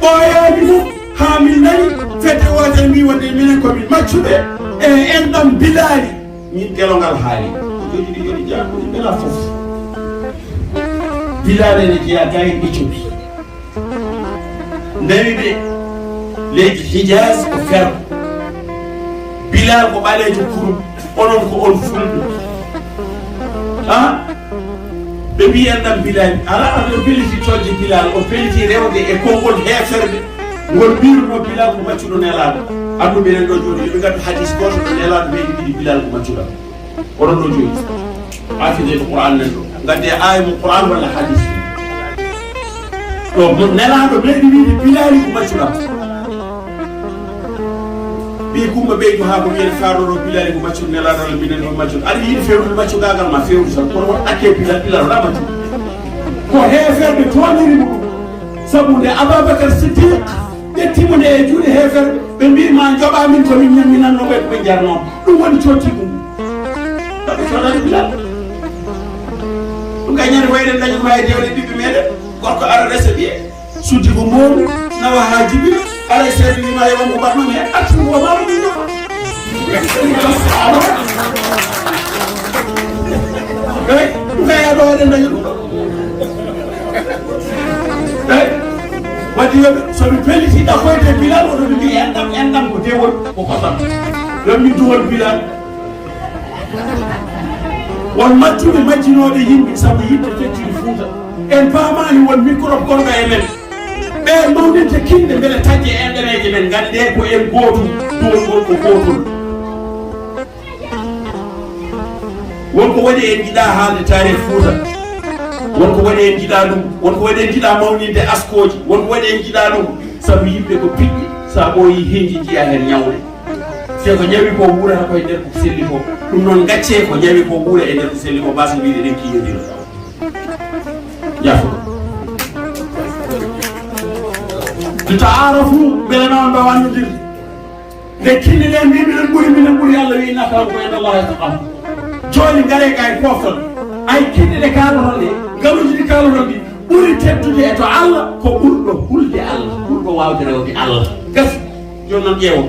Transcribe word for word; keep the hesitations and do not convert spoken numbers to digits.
Ɓooyaani fof haa min nani fedde wootere mbi wonde minen ko min maccuɓe e enɗam Bilaali. Min gelongal haali. Ko jooɗi ɗi jooɗi jaabuɗi mbela fof. Bilaali ene jeyaa ga e Éthiopie. Ndewi ɓe leydi Hijaz ko ferko. Bilal ko ɓaleejo kurum, onon ko on fulɓe. Ha? Ɓe mbiyan ɗam Bilal. Ala, aɗo feliti tojde Bilal, o feliti rewde e konngol heeferɓe. Ngol mbiruno Bilal ko maccuɗo Nelaaɗo. Anndu minen ɗo jooni, yoɓe ngaddu hadis gooto ɗo Nelaaɗo meɗi mbiɗi Bilal ko maccuɗo. Oɗon ɗo joyi. Hafidee ko Qur'an nan ɗo. Ngadde aaya mo Qur'an walla hadis. Ɗo mo Nelaaɗo meɗi wiide Bilali ko maccuɗam. Ɓii Kumba ɓeydu haa ko wiyen faaroro Bilali ko maccuɗo Nelaaɗo Allah minen ko maccuɗo. Aɗa yiɗi fewnude maccugaagal ma fewnu tan. Kono won ɗakke Bilal, Bilal wala maccuɗo. Ko heeferɓe tooniri mo ɗum. Sabu nde Ababakar Siddiq ƴetti mo nde e juuɗe heeferɓe, ɓe mbii ma joɓa min ko min ñamminanno ɓe ko ɓe jarno. Ɗum woni cotti ɗum. Tawi soɗani Bilal. Ɗum kay ñande wayde dañi ma e dewle ɓiɓɓe meɗen. Gorko ara resa ɓiye. Suddi ko moomu, nawa haa jibina, ara seeɗa ni ma yoɓan ko batma me, artu ko ma ɗum joɓa. Ey, ɗum kay aɗo waɗen dañi ɗum. Ey, wadde yoɓe, so mi pelliti ɗaɓɓoyde Bilal, oɗo mi mbi enɗam, enɗam ko dewol, ko kosam. Ɗon mi duwol Bilal. Won majjuɓe majjinooɓe yimɓe sabu yiɗde feccude Fuuta. En paamaani won microbe gonɗo e men. Ɓe mawninte kinɗe mbele taƴƴe enɗaneeje men. Ngannde ko en gootum, duwol ngol ko gootol. Won ko waɗi en njiɗaa haalde taarih Fuuta. Won ko waɗi en njiɗaa ɗum. Won ko waɗi en njiɗaa mawninde askooji. Won ko waɗi en njiɗaa ɗum. Sabu yimɓe ko piɗɗi. Sa ɓooyi hennji njiya heen ñawre. Te ko ñawi ko wuurata koye nder ko selli ko. Ɗum noon, gaccee ko ñawi ko wuura e nder ko selli ko, mbasa mbiɗe ɗen kiyodira. Jafo. Li ta'aarafu, mbele noon mbawa anndude. Nde kinni ɗen mbi minen ɓuri, minen ɓuri, Allah wi: "Inna akramakum inda Allahi atqakum." Jooni ngare kay pofton. Ay kinni ɗe kaaloton ɗe, ngaluuji ɗi kaaloton ɗi, ɓuri teddude e to Allah ko ɓurɗo hulde Allah, ɓurɗo waawde rewde Allah. Gasi. Jooni noon ƴeewon.